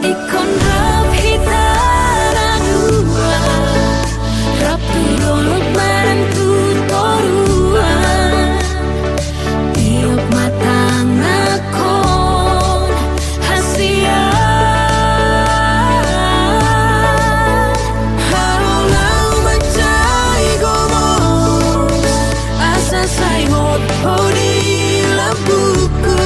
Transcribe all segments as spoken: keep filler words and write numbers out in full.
Ingkon rap hita na dua, rap tu dolok manang tu toruan. Tiop ma tanganhon hasian. Halo laho mansai gomos, asa sai hot ho di lambungku.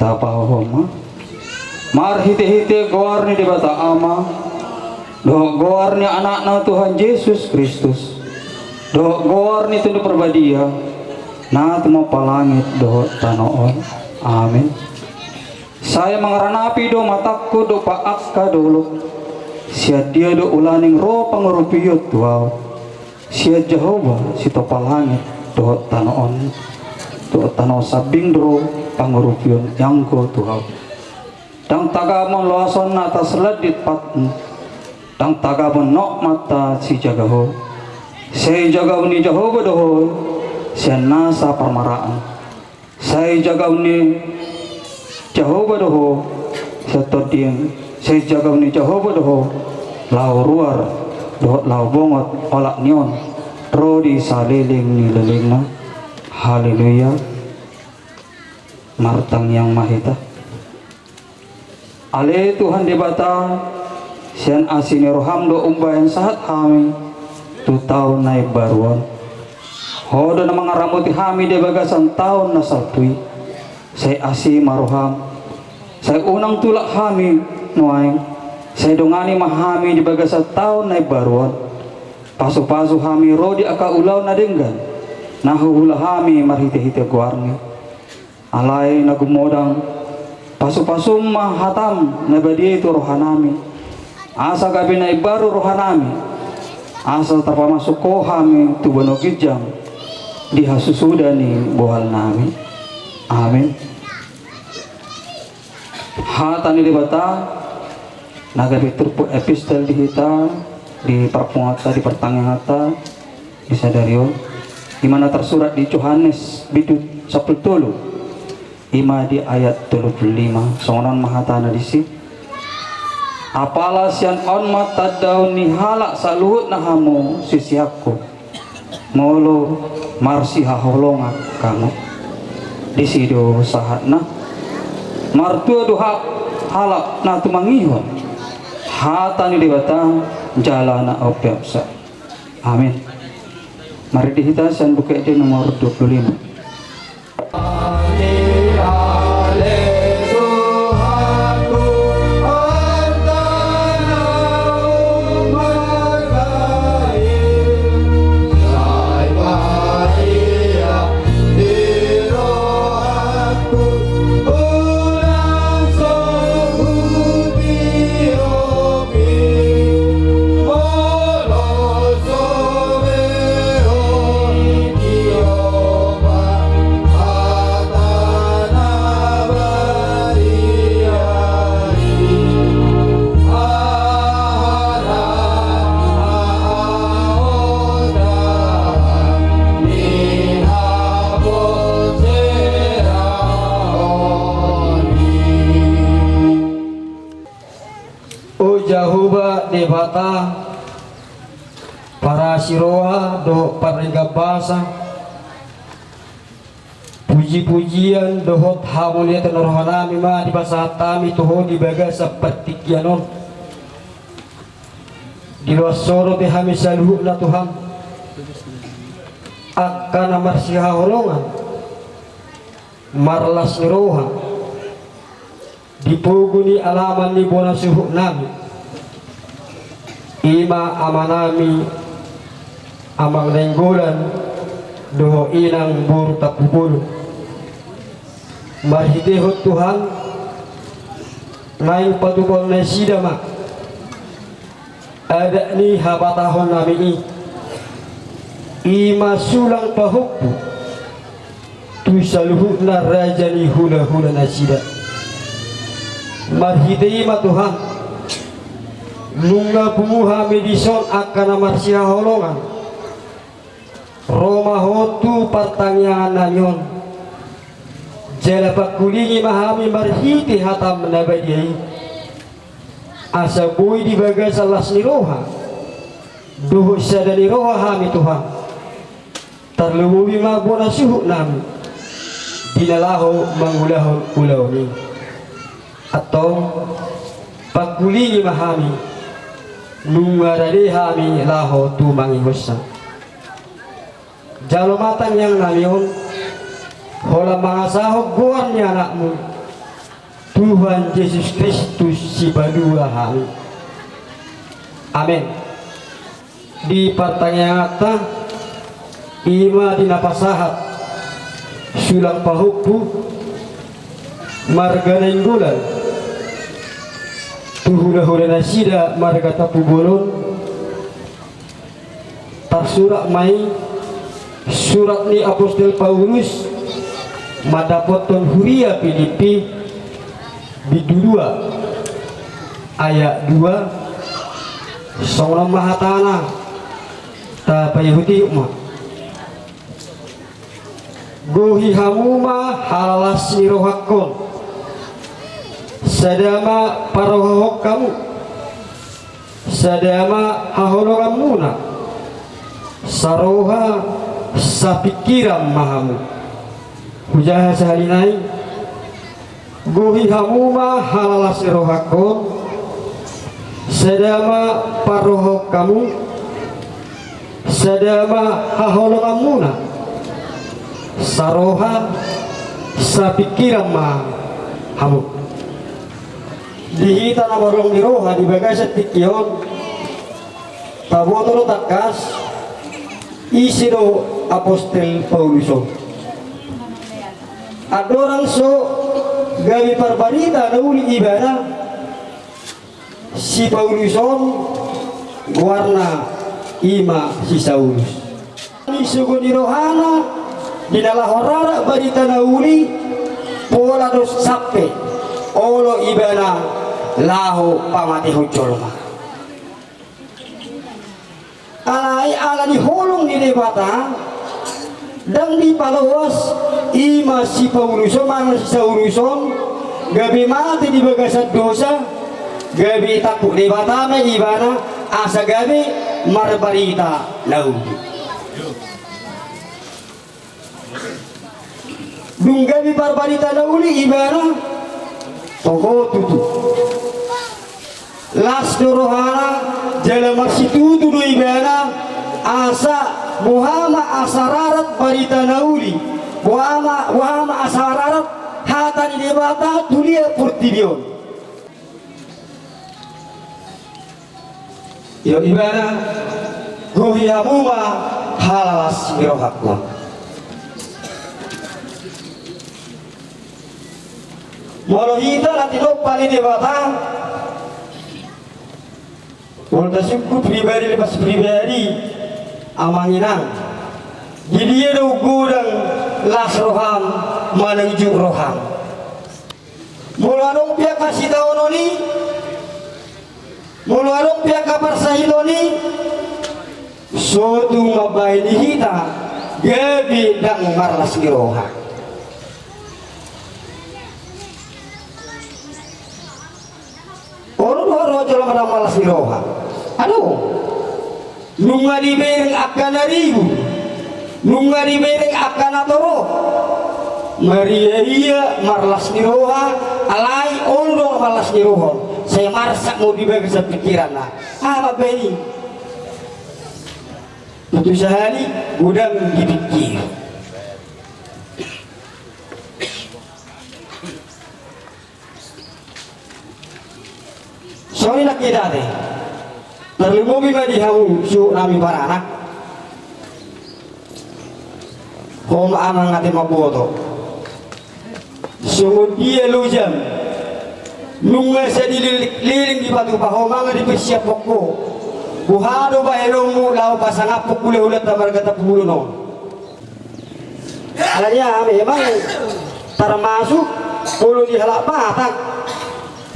Tapahohom ma. Marhitehite goar ni Debata Ama, dohot goar ni Anakna Tuhan Jesus Kristus, dohot goar ni Tondi Parbadia, na tumompa langit dohot tano on. Amin. Sai mangaranapi do matangku dompak angka dolok, sian dia do ulaning ro pangurupion tu ahu? Sian Jahowa sitompa langit dohot tano on, dohot tano sambing do ro pangurupion i anggo tu ahu. Ndang tagamon loasonna tarsandit patmu, ndang tagamon nokmanta sijaga ho. Sai jagaon ni Jahowa do ho sian nasa parmaraan. Sai jagaon ni Jahowa do ho sian tondim, sai jagaon ni Jahowa do ho laho ruar dohot laho bongot olat ni on ro di saleleng ni lelengna. Haleluya. Martangiang ma hita. Ale Tuhan Debata, sian asi ni roham do umbahen sahat hami tu taon na imbaru on. Ho do na mangaramoti hami di bagasan taon na salpu i. Sai asi ma roham, sai unang tulak hami nuaeng, sai dongani ma hami di bagasan taon na imbaru on. Pasupasu hami ro di angka ulaon na denggan na huula hami marhitehite goarmi. Alai na gumodang, pasupasum ma hatam na badia i tu rohanami, asa gabe na imbaru rohanami, asa tarpamasuk ho hami tu banua ginjang di hasusuda ni bohalnami. Amin. Hata ni Debata na gabe turpuk epistel di hita, di parpunguanta, di partangianganta di sadari on, i ma na tarsurat di Johannes bindu sampulu tolu, i ma di ayat tolu pulu lima. Songon on ma hatana disi: Apala sian on ma tandaon ni halak saluhutna hamu siseanku, molo marsihaholongan hamu. Disi do sahatna. Martua do halak na tumangihon hata ni Debata jala na umpeopsa. Amin. Marende hita sian Buku Ende nomor dua pulu lima. Debata, parasi roha dohot pardenggan basa, puji-pujian dohot hamuliateon ni rohanami ma dipasahat hami tu Ho di bagasan partingkian on. Di loas on dope hami saluhutna Tuhan, angka na marsihaholongan, marlas ni roha, di pogu ni alaman ni bona suhutnami, i ma amanami Amang Nainggolan dohot inang boru Tampubolon. Marhitehon Tuhan, naeng patupaon nasida ma adat ni habatahonnami i, i ma sulang pahompu tu saluhutna raja ni hulahula nasida. Marhite i ma Tuhan, nunga pungu hami dison angka na marsihaholongan, ro ma Ho tu partangiangannami on. Jala pangkulingi ma hami marhite hataM na badia i, asa boi di bagasan las ni roha dohot sada ni roha hami Tuhan, tarlumobi ma bona suhutnami di na laho mangulahon ulaon i. Antong, pangkulingi ma hami, nunga rade hami laho tumangihonsa. Jalo ma tangiangnami on, holan mangasahon goar ni AnakMu, Tuhan Jesus Kristus, Sipalua hami. Amen. Di partangianganta, i ma di na pasahat sulang pahompu marga Nainggolan tu hulahula nasida marga Tampubolon, tarsurat ma i surat ni apostel Paulus mandapothon huria Pilippi, bindu dua, ayat dua. Songon on ma hatana, tapaihutihut ma. Gohi hamu ma halalas ni rohangkon, sada ma parrohahon hamu, sada ma haholonganmuna, saroha sapingkiran ma hamu. Hujaha sahali nai. Gohi hamu ma halalas ni rohangkon, sada ma parrohahon hamu, sada ma haholonganmuna, saroha sapingkiran ma hamu. Di hita na marholong ni roha di bagasan tingki on, taboto do tangkas ise do apostel Paulus on. Andorang so gabe parbarita na uli ibana, si Paulus on goarna i ma si Saulus. Di sogo ni rohana di na laho rarat barita na uli, pola do sampe olo ibana laho pamatehon jolma. Alai ala ni holong ni Debata, ndang dipaloas i ma si Paulus on manang si Saulus on gabe mate di bagasan dosa, gabe tampuk Debata ma ibana asa gabe marbarita na uli. Dung gabe parbarita na uli ibana, toho tutu las do rohana, jala marsitutu do ibana, asa boha ma asa rarat barita na uli, boha ma, boha ma asa rarat hata ni Debata tu liat portibi on. Ia ibana, gohi hamu ma halalas ni rohangkon. Molo hita na tinompa ni Debata, molo tasungkun pribadi lepas pribadi, amang inang, di dia do godang las roham manang jut roham? Molo adong pe angka sitaonon i, molo adong pe angka parsahiton i, so tung mambahen hita gabe ndang marlas ni roha. Olo do haroa jolma ndang marlas ni roha. Adong. Nunga dibereng angka na rigu, nunga dibereng angka na torop. Maria ia marlas ni roha, alai olo do marlas ni roha. Sai marsak ma di bagasan pingkiranna. Aha mambahen i? Tutu sahali godang dipingkiri. Songon i nangkin ate. Tarlumobi ma di hamu suhut nami paranak. Ho ma amang ate mamboto. Songon dia lojam. Nunga sai dililingkon dipatupa ho, nunga dipersiaphon ho. Boha do bahenonmu laho pasangaphon hulahulanta marga Tampubolon on? Alani aha, memang termasuk molo di halak Batak,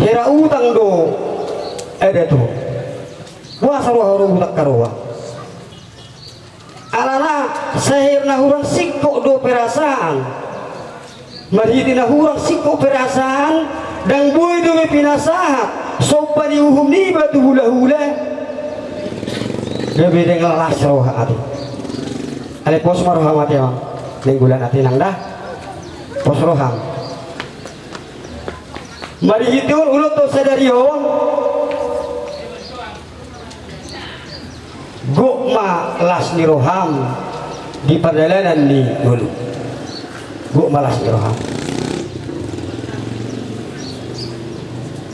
hera utang do adat on. Boasa roha ro utang haroa? Alana sai na hurang singkop do perasaan. Marhite na hurang singkop perasaan, ndang boi dope pinasahat somba ni uhum niba tu hulahula. Gabe ndang las roha ate. Alai pos ma roham ate, amang Nainggolan ate nang da. Pos roham. Marhite on, ulaonta sadari on, gok ma las ni roham di pardalanan ni ngolu. Gok ma las ni roham.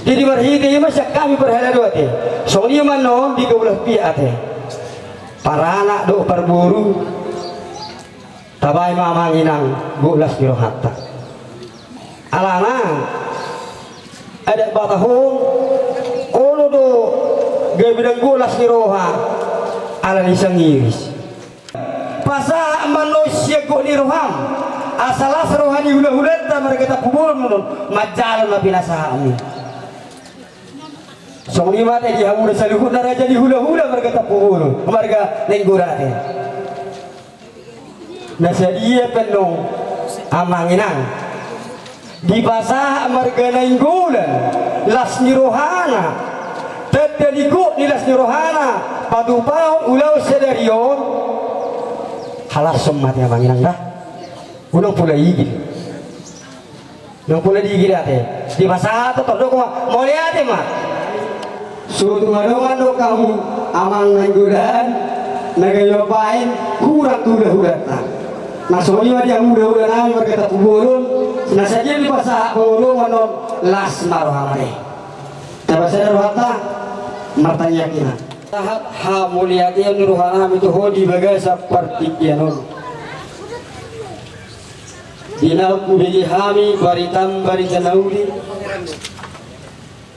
Jadi marhite i ma sian hami parhalado ate. Songon i ma annon di dua belas pihak ate. Paranak dohot parboru. Tabahen ma amang inang, gok las ni rohanta. Alana adat Batak on, olo do gabe ndang gok las ni roha ala ni sangiris. Pasahat ma annon sian gok ni roham, asa las roha ni hulahulanta marga Tampubolon on, manjalo na pinasahatmu. Songon i ma ate di hamu na saluhutna raja ni hulahula marga Tampubolon, marga Nainggolan ate. Na sadia pe annon amang inang, dipasahat marga Nainggolan las ni rohana, tanda ni gok ni las ni rohana patupahon ulaon sadari on. Halashon ma ate amang inang da. Unang pola igil. Unang pola digir ate. Dipasahat tong, tordok ma. Mauliate ma. So tung adong do hamu amang Nainggolan na gabe baen hurang tu hulahulanta. Na songon i ma di hamu hulahula nami marga Tampubolon, na sadia dipasahat pangoloman on, las ma roham ate. Taba sada rohanta, martangiang hita. Sahat hamauliateon ni roha nami tu ho di bagasan partingkian on. Di na hubege hami baritam barita na uli,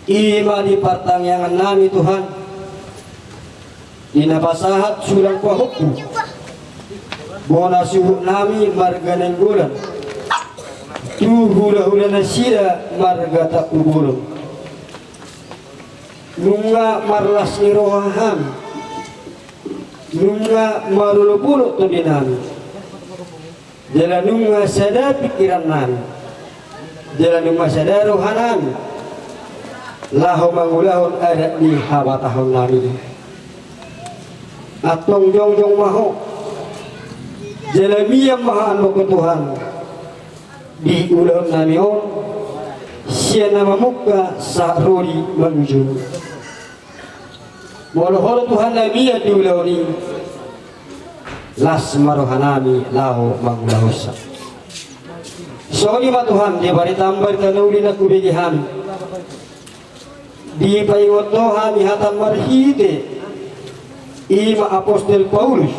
i ma di partangiangan nami Tuhan, di na pasahat sulang pahompu, bona suhut nami marga Nainggolan, tu hulahula nasida marga Tampubolon. Nunga marlas ni roha hami, nunga marolopolop tondi nami, jala nunga sada pingkiran nami, jala nunga sada roha nami, laho mangulahon adat ni habatahon nami. Antong jongjong ma ho, jala mian ma ho annon Tuhan, di ulaon nami on, sian na mamungka sahat ro di mangujungi. Molo ho do Tuhan na mian di ulaon i, las ma roha nami laho mangulahonsa. Songon i ma Tuhan, di baritam barita na uli na hubege hami, dipaingot ho hami hata marhite i ma apostel Paulus,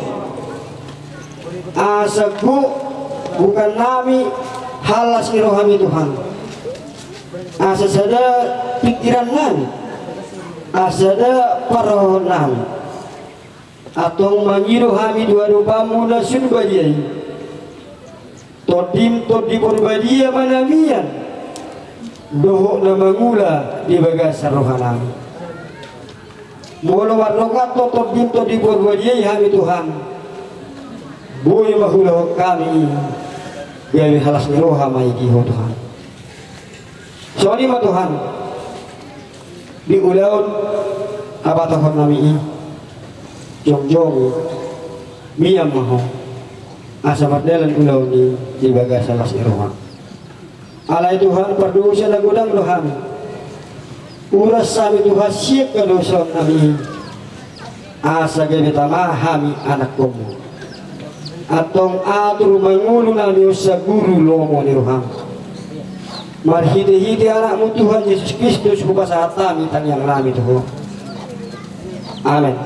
asa gok bukan nami, hallas ni rohami Tuhan, asa sada pingkiran nami, asa sada parrohahon nami. Antong mangido hami tu adopanmu na sun badia i, Tondim Tondi Porbadia ma na mian dohot na mangula di bagasan roha nami. Molo mardongan do Tondim Tondi Porbadia i hami Tuhan, boi ma huulahon hami i, gabe hallas ni roha ma i di ho Tuhan. Songon i ma Tuhan, di ulaon Naposohon nami i, jongjongi, mian ma ho, asa mardalan ulaon i di bagasan las ni roha. Alai Tuhan, pardosa na godang do hami. Uras hami Tuhan sian hadosaon nami i, asa gabe tama hami anakkonmu. Antong atur ma ngolu nami on saguru lomo ni roham. Marhitehite Anakmu Tuhan Jesus Kristus hupasahat hami tangiang nami tu Ho. Amen.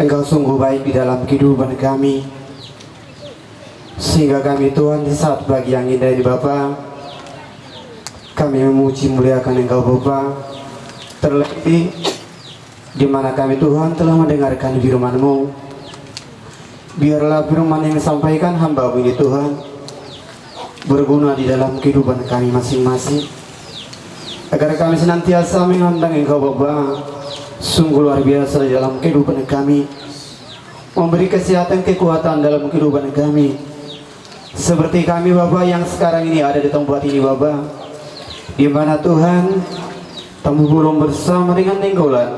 Engkau sungguh baik di dalam kehidupan kami, sehingga kami, Tuhan, di saat pagi yang indah ini, Bapa, kami memuji muliakan Engkau, Bapa. Terlebih di mana kami, Tuhan, telah mendengarkan firman-Mu. Biarlah firman yang disampaikan hamba-Mu ini, Tuhan, berguna di dalam kehidupan kami masing-masing. Agar kami senantiasa mengandang Engkau, Bapa, sungguh luar biasa di dalam kehidupan kami. Memberi kesehatan, kekuatan dalam kehidupan kami. Seperti kami, Bapa, yang sekarang ini ada di tempat ini, Bapa. Di mana, Tuhan, kami belum bersama dengan Nainggolan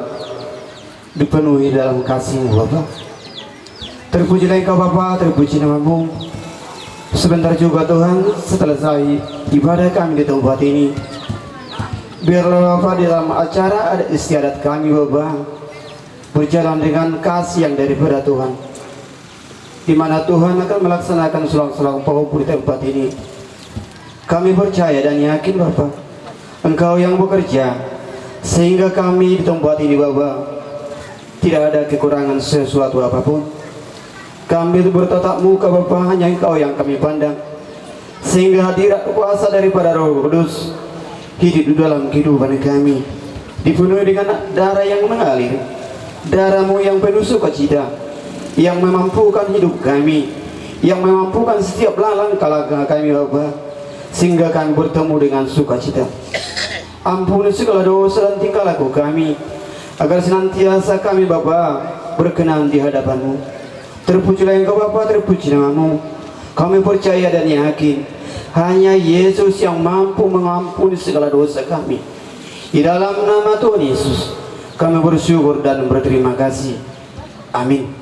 dipenuhi dalam kasih-Mu, Bapa. Terpujilah Engkau, Bapa, terpuji nama-Mu. Sebentar juga, Tuhan, setelah selesai ibadah kami di tempat ini, biarlah, Bapa, di dalam acara adat istiadat kami, Bapa, berjalan dengan kasih yang daripada Tuhan. Di mana Tuhan akan melaksanakan sulang-sulang pahompu di tempat ini. Kami percaya dan yakin, Bapa, Engkau yang bekerja, sehingga kami di tempat ini, Bapa, tidak ada kekurangan sesuatu apapun. Kami bertatap muka, Bapa, hanya Engkau yang kami pandang. Sehingga hadirat kuasa daripada Roh Kudus hidup di dalam kehidupan kami, dipenuhi dengan darah yang mengalir, darah-Mu yang penuh sukacita, yang memampukan hidup kami, yang memampukan setiap langkah-langkah kami, Bapa, sehingga kami bertemu dengan sukacita. Ampuni segala dosa dan tingkah laku kami, agar senantiasa kami, Bapa, berkenan di hadapan-Mu. Terpujilah Engkau, Bapa, terpuji nama-Mu. Kami percaya dan yakin, hanya Yesus yang mampu mengampuni segala dosa kami. Di dalam nama Tuhan Yesus, kami bersyukur dan berterima kasih. Amin.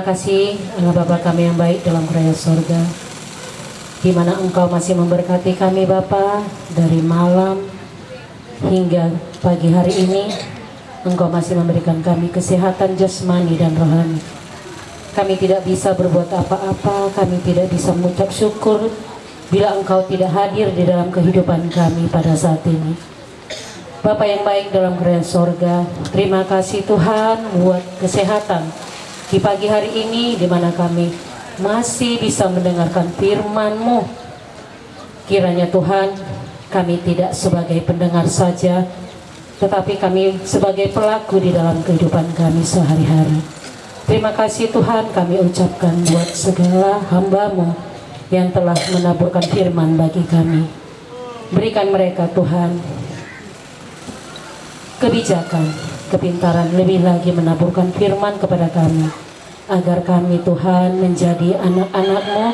Kasih Allah Bapa kami yang baik dalam kerajaan sorga, di mana Engkau masih memberkati kami Bapa, dari malam hingga pagi hari ini, Engkau masih memberikan kami kesehatan jasmani dan rohani. Kami tidak bisa berbuat apa-apa, kami tidak bisa mengucap syukur bila Engkau tidak hadir di dalam kehidupan kami pada saat ini. Bapa yang baik dalam kerajaan sorga, terima kasih Tuhan buat kesehatan di pagi hari ini, di mana kami masih bisa mendengarkan firman-Mu. Kiranya Tuhan, kami tidak sebagai pendengar saja, tetapi kami sebagai pelaku di dalam kehidupan kami sehari-hari. Terima kasih Tuhan kami ucapkan buat segala hamba-Mu yang telah menaburkan firman bagi kami. Berikan mereka Tuhan kebijakan, kepintaran, lebih lagi menaburkan firman kepada kami, agar kami Tuhan menjadi anak-anak-Mu,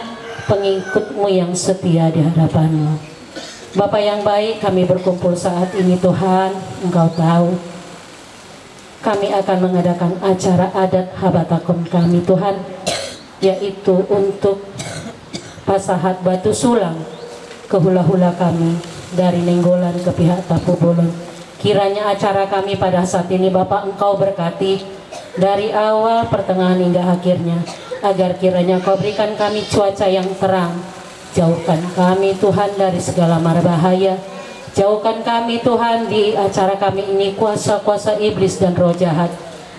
pengikut-Mu yang setia di hadapan-Mu. Bapa yang baik, kami berkumpul saat ini Tuhan, Engkau tahu kami akan mengadakan acara adat habatahon kami Tuhan, yaitu untuk pasahat batu sulang ke hula-hula kami dari Nainggolan ke pihak Tampubolon. Kiranya acara kami pada saat ini Bapa Engkau berkati dari awal pertengahan hingga akhirnya, agar kiranya Engkau berikan kami cuaca yang terang. Jauhkan kami Tuhan dari segala mara bahaya. Jauhkan kami Tuhan di acara kami ini kuasa-kuasa iblis dan roh jahat,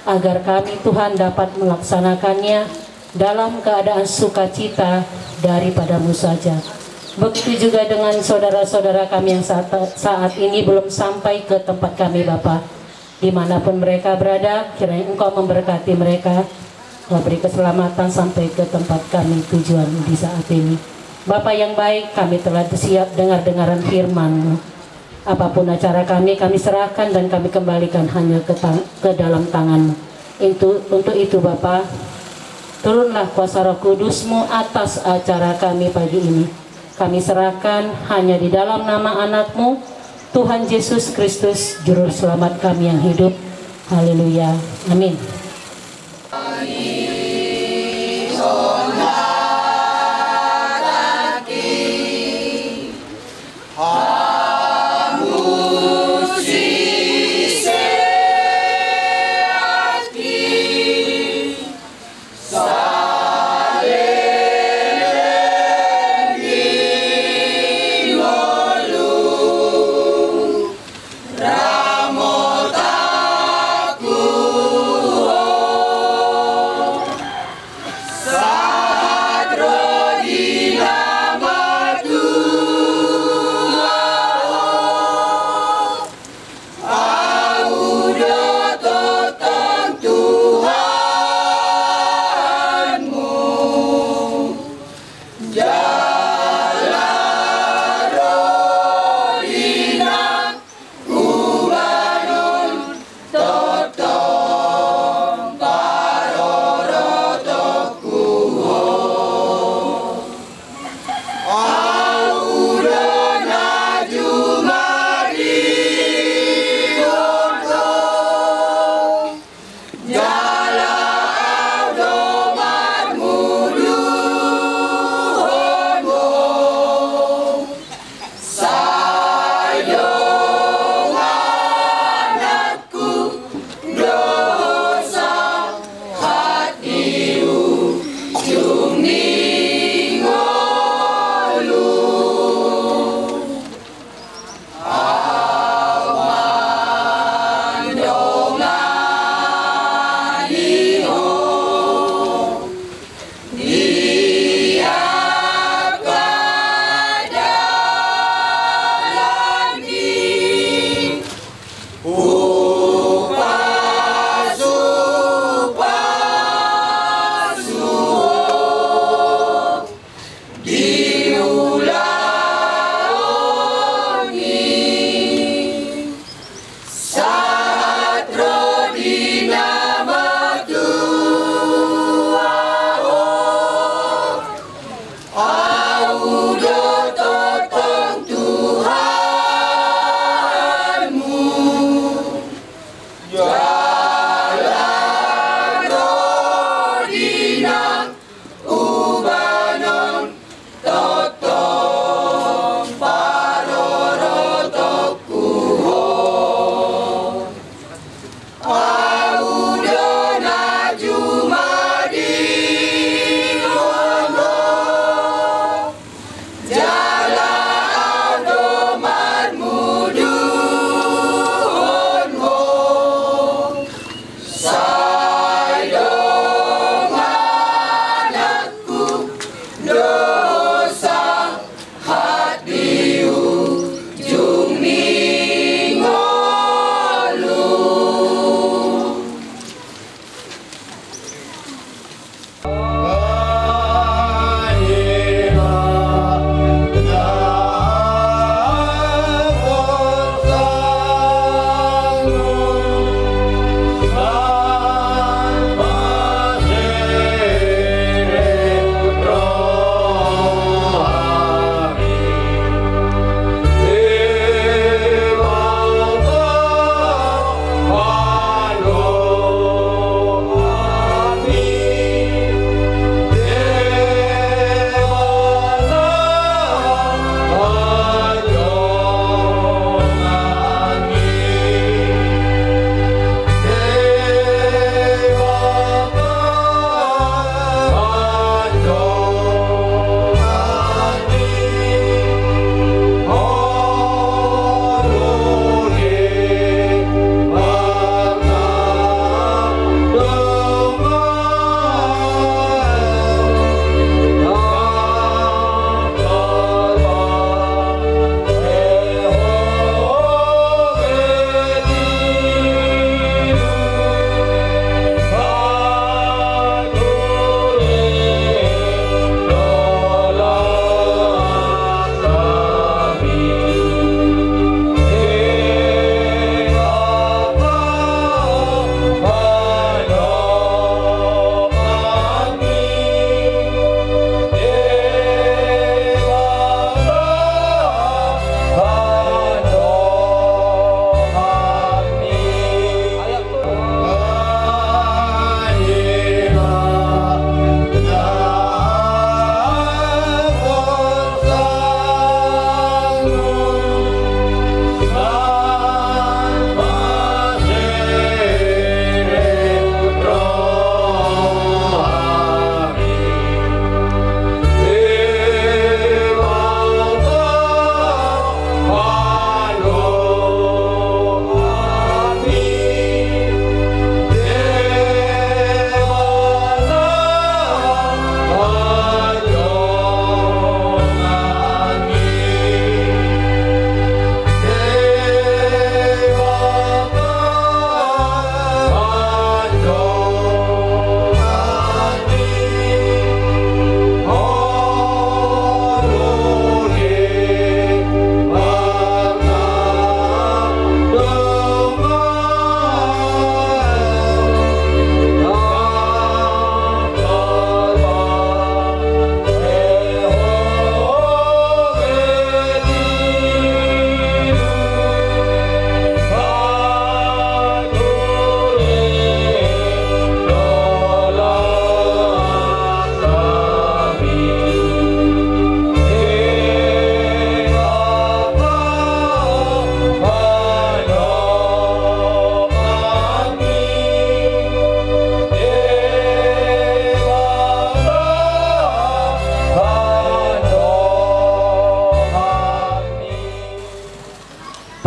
agar kami Tuhan dapat melaksanakannya dalam keadaan sukacita daripada-Mu saja. Begitu juga dengan saudara-saudara kami yang saat, saat ini belum sampai ke tempat kami Bapa. Di mana pun mereka berada, kiranya Engkau memberkati mereka, Engkau beri keselamatan sampai ke tempat kami tujuan di saat ini. Bapa yang baik, kami telah siap dengar-dengaran firman-Mu. Apapun acara kami, kami serahkan dan kami kembalikan hanya ke, tang- ke dalam tangan-Mu. Itu, untuk itu Bapa, turunlah kuasa Roh Kudus-Mu atas acara kami pagi ini. Kami serahkan hanya di dalam nama Anak-Mu, Tuhan Yesus Kristus, Juru Selamat kami yang hidup. Haleluya. Amin.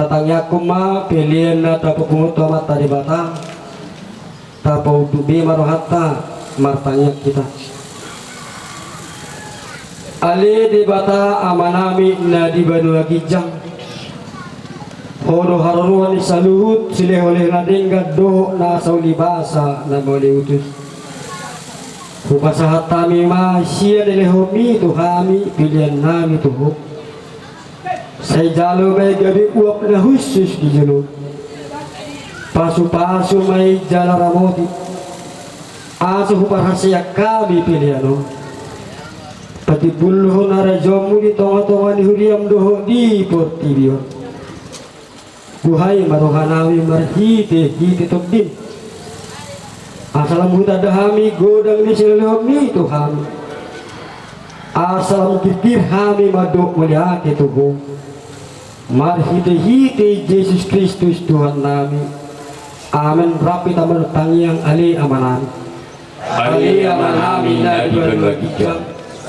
Tangiangkon ma pelean na tapapungu tu Amanta Debata. Tapaunduk be ma rohanta, martangiang hita. Ale Debata Amanami na di banua ginjang, Ho do haroroan ni saluhut sileholeho na denggan dohot na sauli basa na mauliutus. Hupasahat hami ma sian lehonmi tu hami peleannami tu Ho. Sai jalo ma i gabe uap na hushus di jolo. Pasupasu ma i jala ramoti, asa huparhaseang hami pelean on. Patimbulhon harajaonmu di tongatonga ni huriam dohot di portibi on. Buhai ma rohanami marhitehite tondim. Asa lam hutanda hami godang ni silehonmi tu hami. Asa lam girgir hami mandok mauliate tu Ho. Marhitehite Jesus Kristus Tuhannami. Amen. Rap hita martangiang, Ale Amanami. Ale Amanami na di banua ginjang,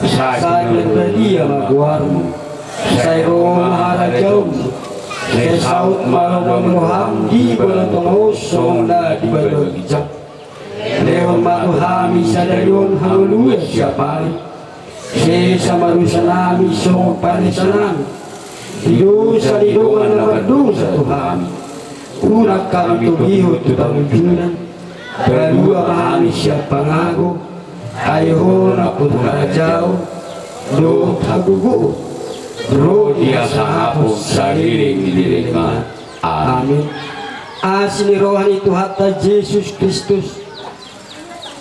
sai pinarbadia ma goarmu. Sai ro ma harajaonmu. Sai saut ma lomo ni roham di banua tonga on songon na di banua ginjang. Lehon ma tu hami sadari on hangoluan siapari. Sesa ma dosanami songon panesanami di dosa ni dongan na mardosa tu hami. Unang hami togihon tu pangunjunan. Palua ma hami sian pangago. Ai Ho do nampuna harajaon dohot hagogoon, ro di hasangapon saleleng ni lelengna. Amin. Asi ni roha ni Tuhanta Jesus Kristus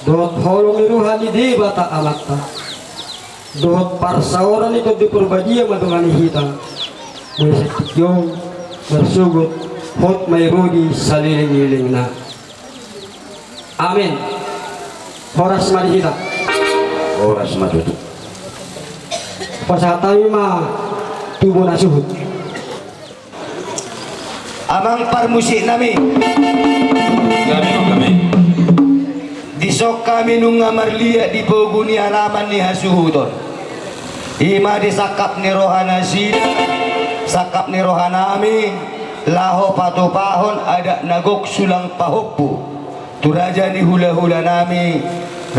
dohot holong ni roha ni Debata Amanta dohot parsaoran ni Tondi Parbadia mandongani hita mulai sian tingki on marsogot hot ma i ro di saleleng ni lelengna. Amin. Horas ma di hita. Horas ma tutu. Pasahat hami ma tu bona suhut. Amang parmusiknami. Gabe ma gabe. Dison hami nunga marliat di pogu ni alaman ni hasuhuton. I ma di sangkap ni roha nasida, sangkap ni rohanami, laho patupahon adat na gok sulang pahompu tu raja ni hulahulanami,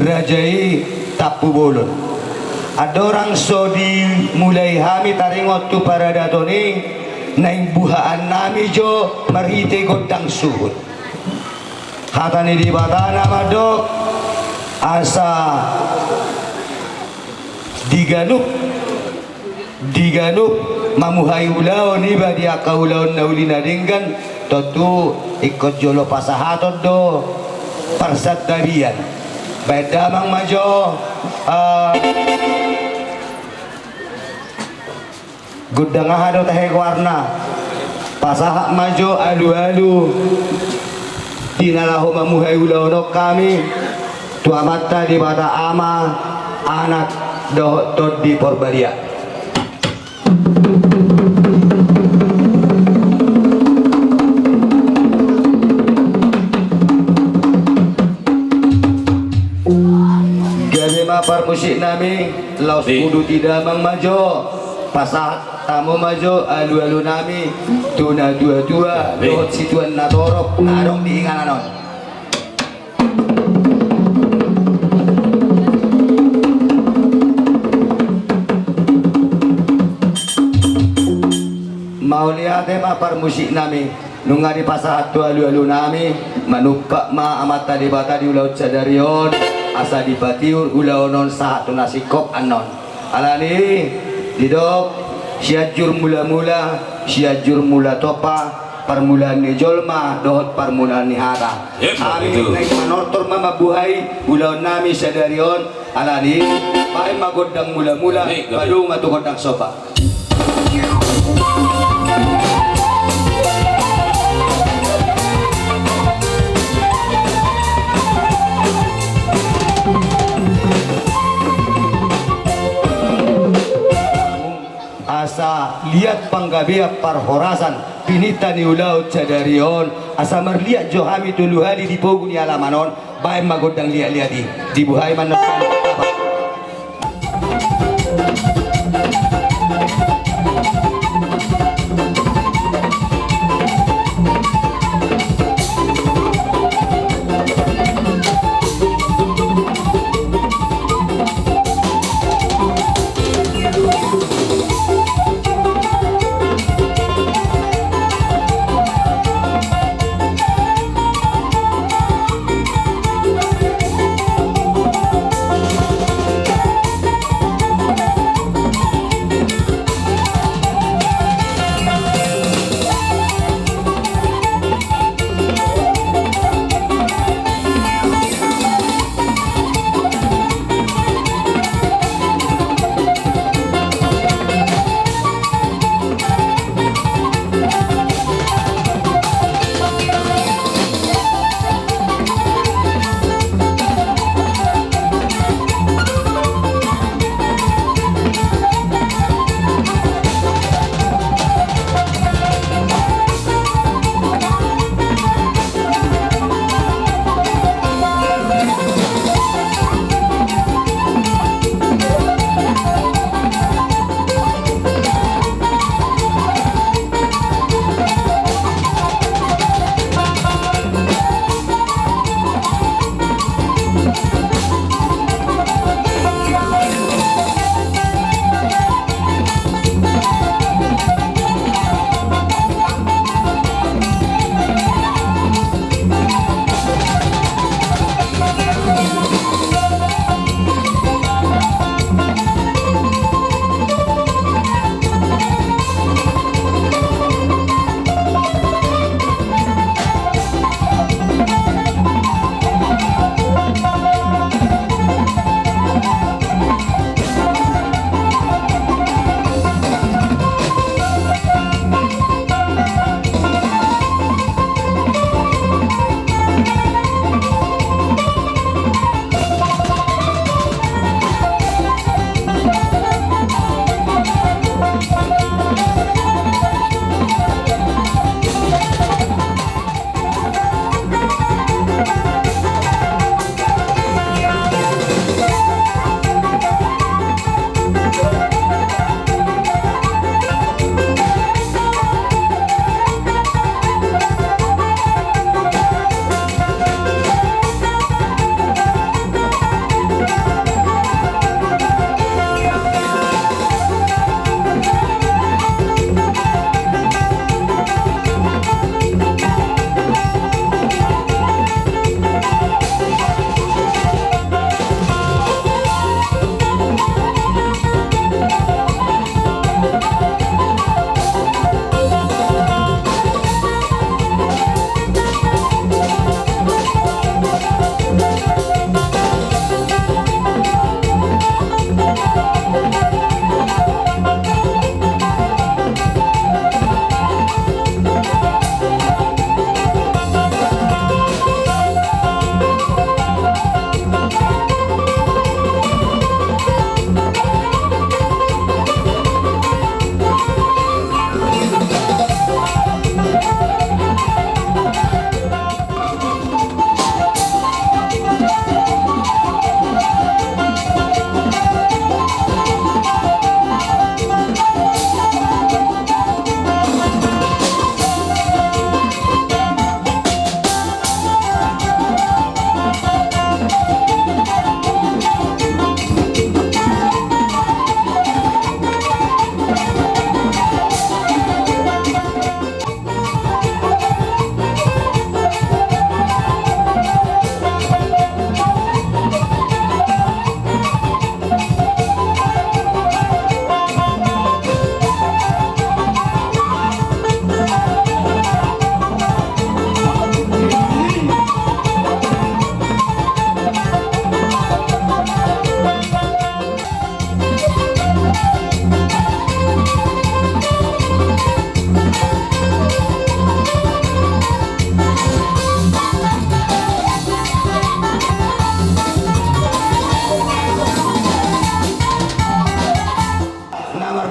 raja i Tampubolon. Andorang so dimulai hami taringot tu paradaton i, naeng buhaannami jo marhite gondang suhut. Hata ni Debata na mandok, asa di ganup, di ganup mamuhai ulaon iba di angka ulaon na uli na denggan, tontu ingkon jolo pasahaton do parsantabian. Baen damang ma jo, ah, gondang aha do tahe goarna. Pasahat ma jo alualu di na laho mamuhai ulaon on hami tu Amanta Debata Ama, Anak dohot Tondi Porbadia. Gabe ma parmusiknami. Laos huduti damang ma jo, pasahat hamu ma jo alualunami tu natuatua dohot situan na torop na adong di inganan on. Mauliate ma parmusiknami. Nunga dipasahat tu alualunami, manumpak ma Amanta Debata di ulaon sadari on, asa dipatiur ulaon on sahat tu na singkop annon. Alani i didok, Sianjur Mulamula, Sianjur Mula Tompa, parmulaan ni jolma dohot parmulaan ni hata. Hami naeng manortor ma mambuhai ulaonnami sadari on. Alani i, baen ma gondang mulamula, padomu ma tu gondang somba. Asa liat panggabean parhorasan pininta ni ulaon sadari on, asa marliat jo hami tolu hali di pogu ni alaman on. Baen ma gondang liatliat i, dibuhai ma na.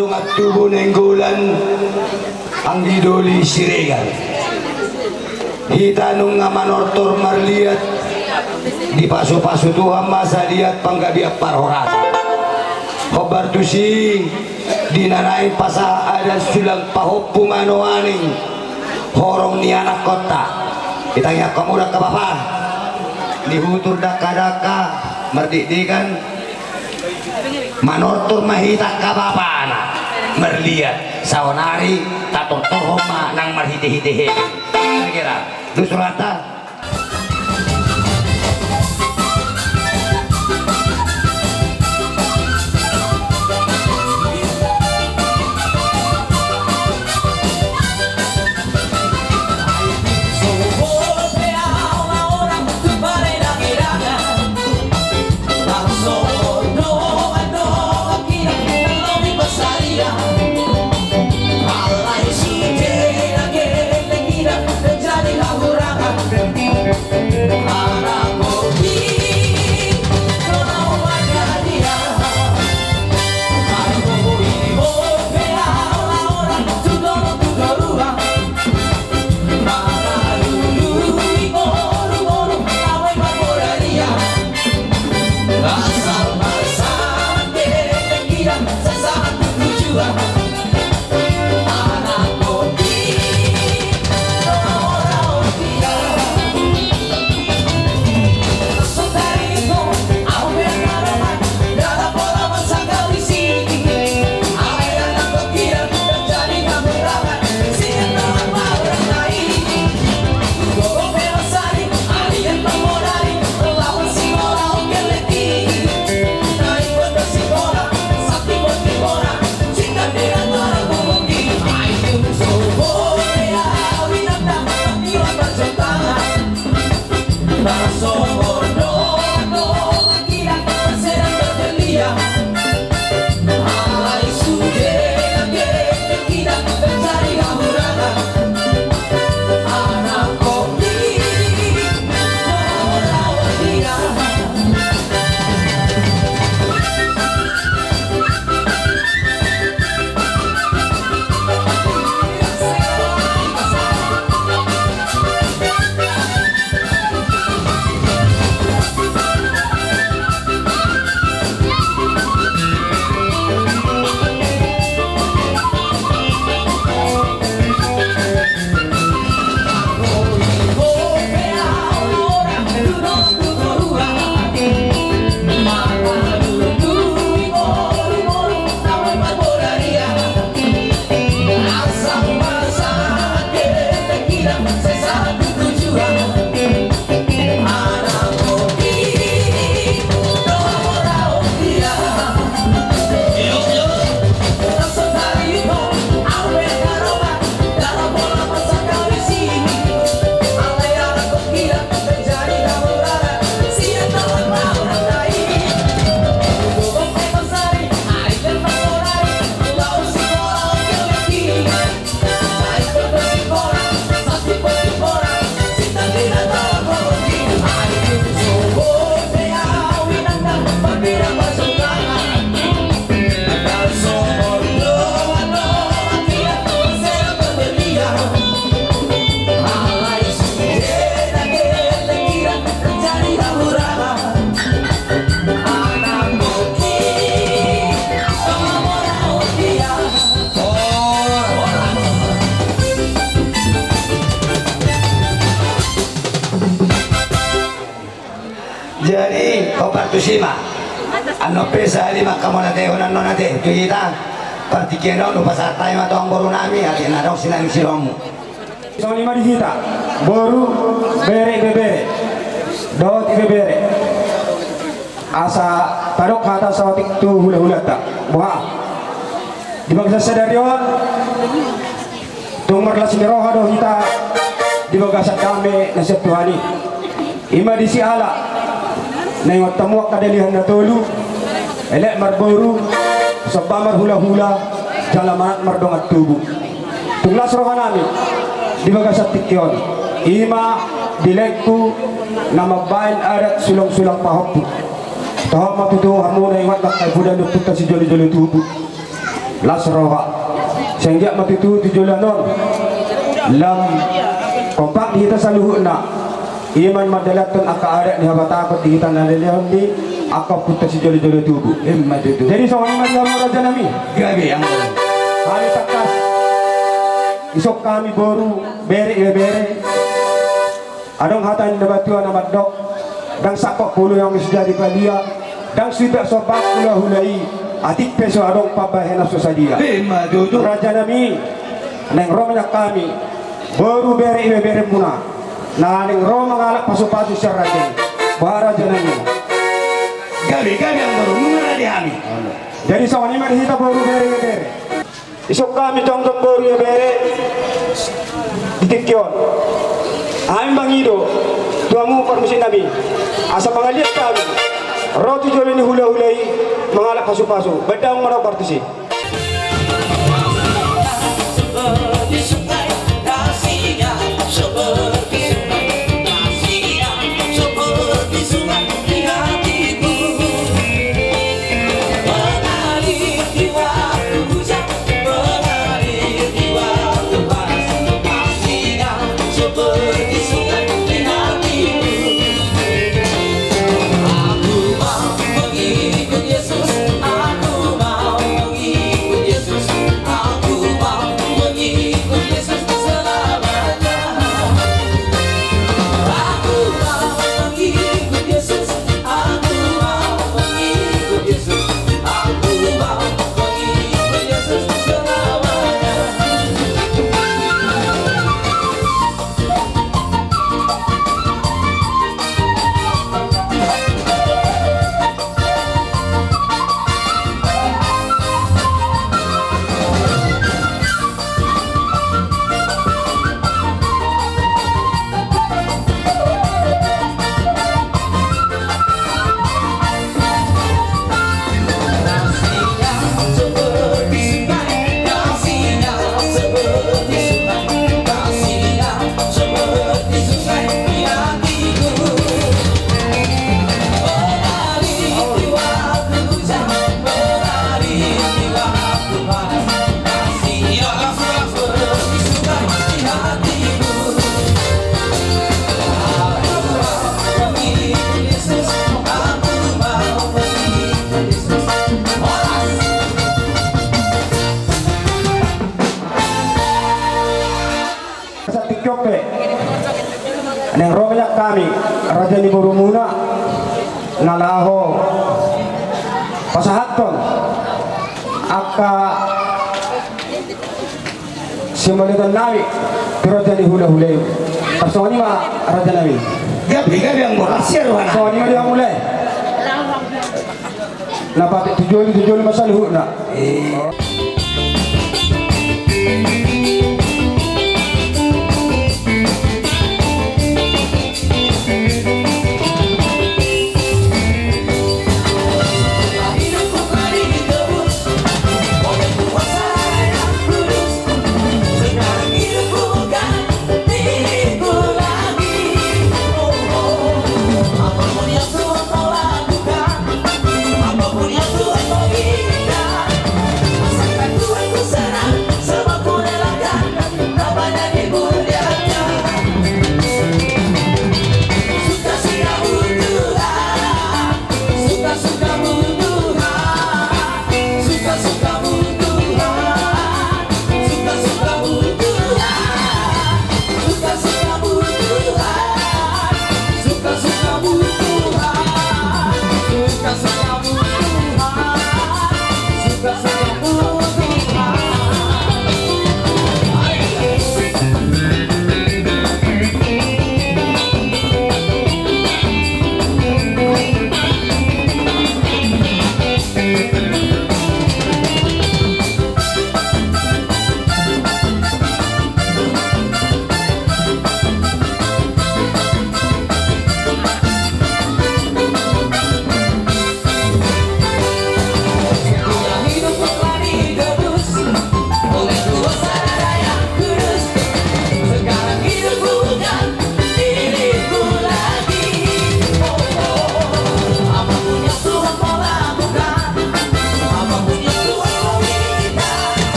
Dongan tubu Nainggolan, anggi doli Siregar. Hita nunga manortor marliat, dipasupasu Tuhan ma saliat panggabean parhorasan. Hombar tusi, di na naeng pasahat adat sulang pahompu ma nuaeng horong ni anakkonta. Ditangiangkon hamu dangka bapa, dihutur dangka-dangka, mardikdikan. Manortor ma hita angka bapana marliat, saonari tatortorhon ma nang marhite-hite hepeng. Kira-kira, dos rohanta. Jadi, hombar tusi ma. Annon pe sahali ma hamu na tehon annon ate tu hita. Partingkian on hupasahat hami ma tu amang boru nami, ate na adong sian sidomu. Songon i ma di hita, boru, bere, ibebere dohot ibebere. Asa tadok hata saotik tu hulahulanta. Boha? Di bagasan sadari on, tung marlas ni roha do hita di bagasan dame na sian Tuhan i. I ma disi ala naeng on hamu angka dalihan na tolu, elek marboru, somba marhulahula, jala manat mardongan tubu. Tung las roha nami di bagasan tingki on, i ma di laengku na mambahen adat sulangsulang pahompu. Toho ma tutu hamu na ingot nangkin poda ni ompunta sijolojolo tubu. Las roha. Sai anggiat ma tutu tu joloan on lam kompak di hita saluhutna. Ima na mandalanhon angka adat ni habatahon di hita na lelehon ni angka ompunta sijolojolo tubu. Ima tutu. Jadi songon i ma di hamu raja nami. Gabe anggo. Hami tangkas. Isuk hami boru, bere, ibebere. Adong hata ni natua-tua na mandok, ndang sangkot pulu yang mesti jadi balia, ndang suda sombang hulahula i, atik pe so adong pambahenan so sadia. Ima tutu. Raja nami, naeng ro ma nian hami, boru, bere, ibeberemuna, na naeng ro mangalap pasupasu sian raja i. Boha raja nami? Gabe, gabe anggo boru, nunga rade hami. Jadi songon i ma di hita boru, bere, ibebere. Isuk hami jongjong boru, ibebere, di tingki on. Hami mangido tu hamu parmusik nami, asa mangaliat hami ro tu jolo ni hulahula i mangalap pasupasu. Baen damang ma parmusik. Sahat tingki on pe, naeng ro ma nian hami raja ni borumuna na laho pasahathon angka simoliton nami tu raja ni hulahula i. Tarsongon i ma raja nami. Gabe, gabe anggo. Songon i ma di hamu lae. Na patik tu jolo, tu jolo ma saluhutna.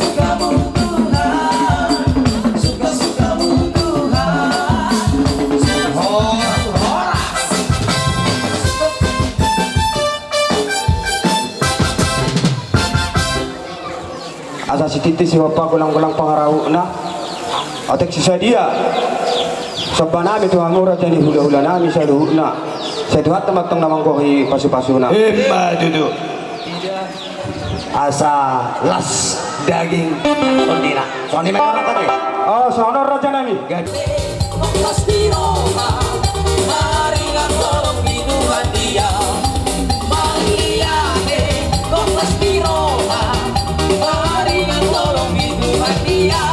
Suka-sukamu Tuhan, suka-sukamu Tuhan. Horas, horas. Asa sititi si Bapa golang-golang pangarahutna. Atik si sadia somba nami tu hamu raja ni hula-hula nami saluhutna. Sai Tuhanta ma antong na manggohi pasu-pasuna. Ima tutu. Asa las daging tondina. Songon i ma i. Oh, songon on raja nami. Gad- Las ni roha, maringan tolong di Tuhan Dia. Mauliate, las ni roha, maringan tolong di Tuhan Dia.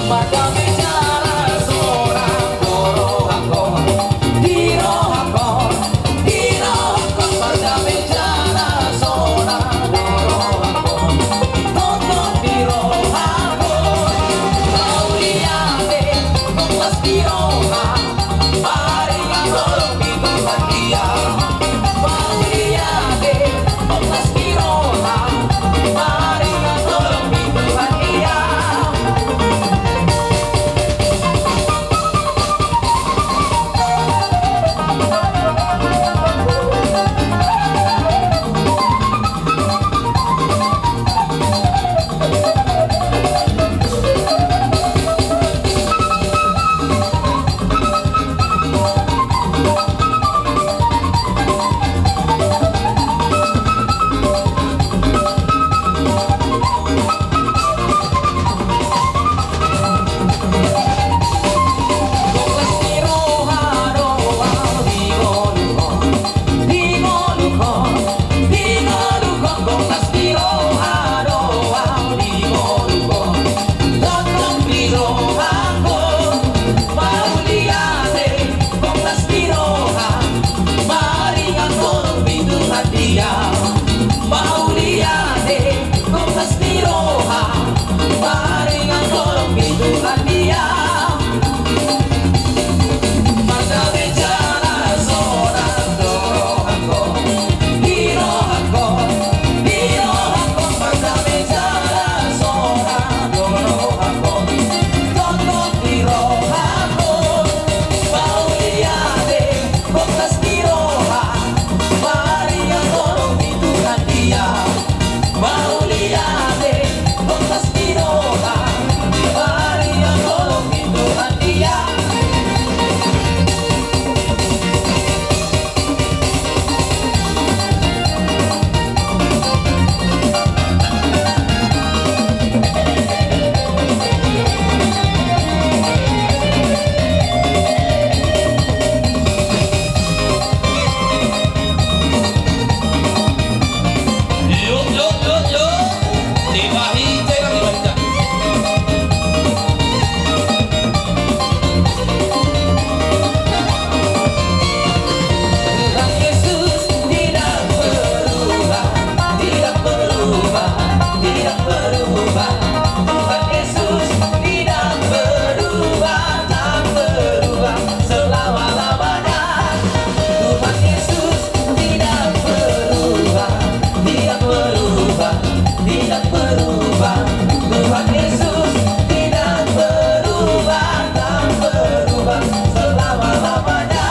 Mardame jala sonang do rohangkon, di rohangkon, di rohangkon, mardame jala sonang do rohangkon, tongtong di rohangkon. Mauliate, las ni roha, maringan tolong di Tuhan Dia. Mauliate, las ni roha, maringan tolong di Tuhan Dia. Mauliate, las ni roha, maringan tolong di Tuhan Dia. Mardame jala sonang do rohangkon, di rohangkon, di rohangkon, mardame jala sonang do rohangkon, tongtong di rohangkon. Mauliate, las ni roha, maringan tolong di Tuhan Dia. Mauliate, las ni roha, maringan tolong di Tuhan Dia. Tuhan Yesus tidak berubah, tidak berubah, tidak berubah. Tuhan Yesus tidak berubah, tak berubah selama-lamanya. Tuhan Yesus tidak berubah, tidak berubah, tidak berubah. Tuhan Yesus tidak berubah, tak berubah selama-lamanya.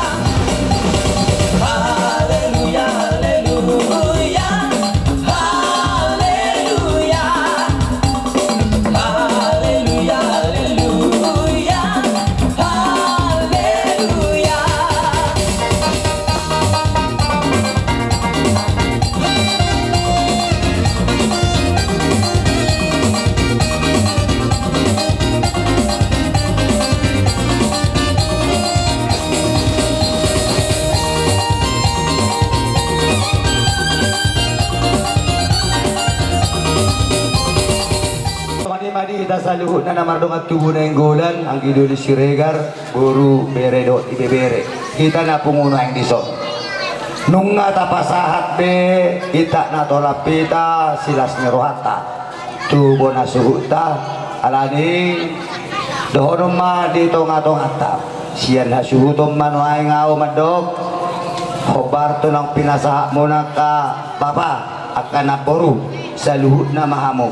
Haleluya, haleluya, haleluya. Haleluya, haleluya, haleluya. Madi-madi hita saluhutna na mardongan tubu Nainggolan, anggi doli Siregar, boru, bere dohot ibebere. Hita na pungu nuaeng dison. Nunga tapasahat be hita na tolap hita silas ni rohanta tu bona suhutta, alani dohonon ma di tonga-tonganta. Sian hasuhuton ma nuaeng ahu mandok, hombar tu naung pinasahatmuna angka bapa, angka namboru. Saluhutna ma hamu,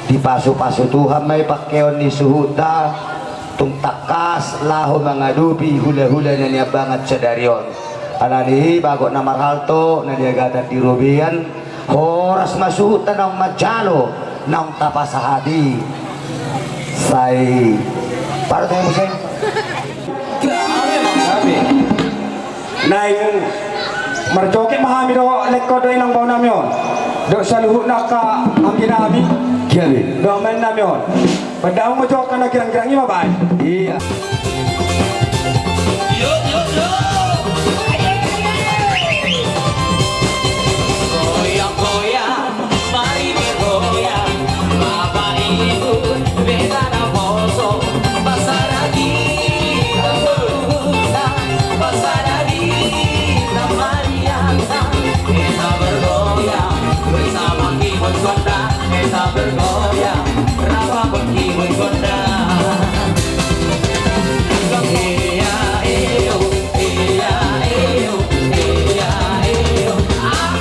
dipasupasu Tuhan ma i pangkeon ni suhutna, tung tangkas laho mangadopi hulahula na niambangan sadari on. Alani i bagot na marhalto na niagatan di robean, horas ma suhutna naung manjalo naung tapasahat i. Sai parutang muse. Naeng marjoget ma hami do, lengkon do inang bao nami on dohot saluhutna angka anggi nami. Gabe. Dohot amang nami on. Pandao ma jo angka na girang-girang i ma baen. Ia. Goyang, goyang. Mari bergoyang, Bapak Ibu, beta naposo, pasada di tabuta, pasada di tamarianta, kita bergoyang bersama kibun gondang, kita bergoyang rap kibun gondang. Iya, iyo, iya, iyo, iya, iyo, ah.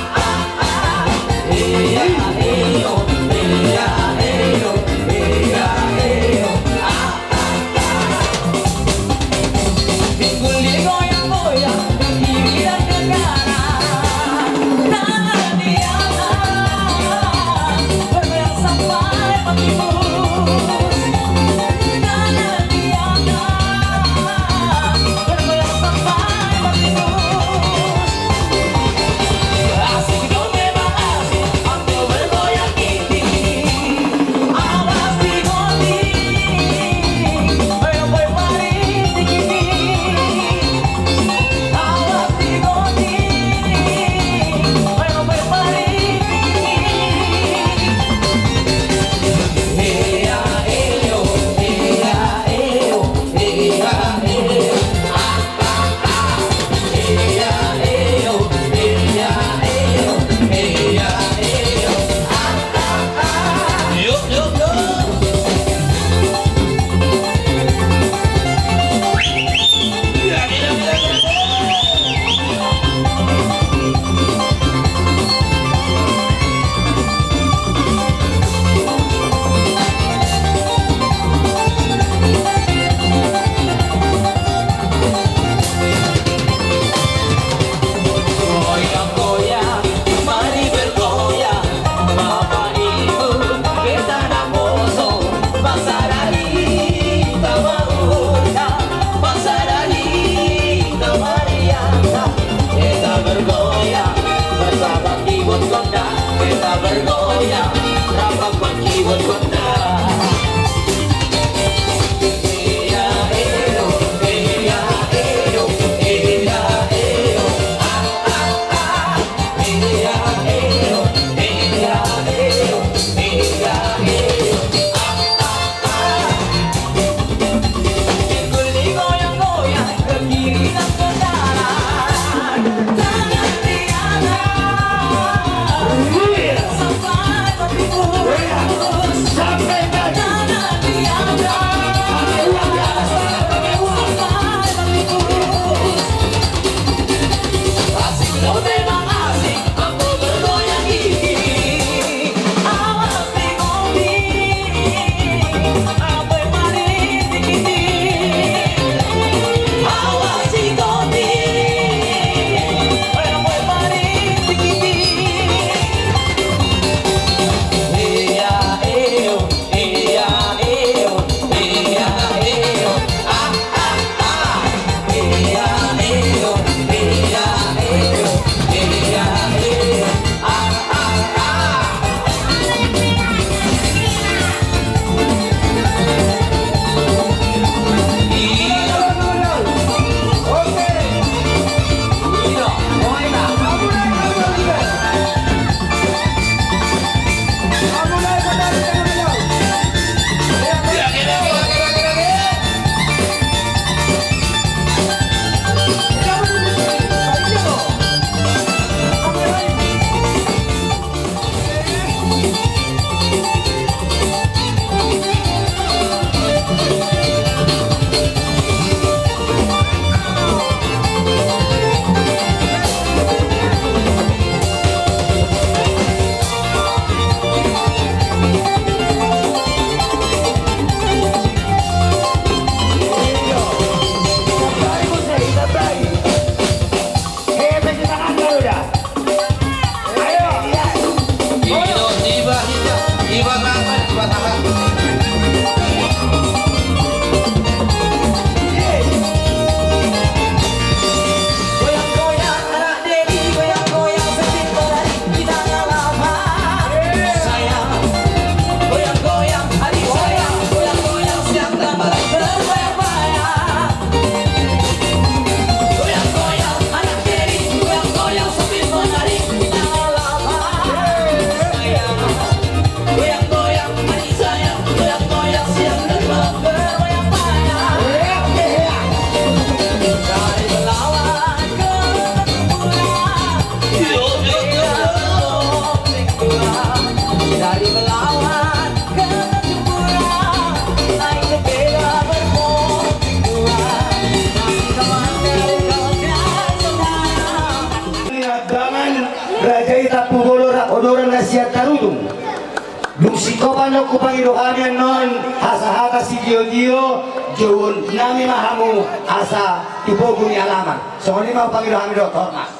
Goyang, goyang, mari bergoyang, Bapak Ibu, beta naposo, pasada di tabuta, pasada di tamarianta, kita bergoyang bersama kibun gondang, kita bergoyang rap kibun gondang. Singkop annon hupangido hami annon hasahatan sitio-tio, jouon nami ma hamu asa tu pogu ni alaman. Songon i ma hupangido hami dohot hormat.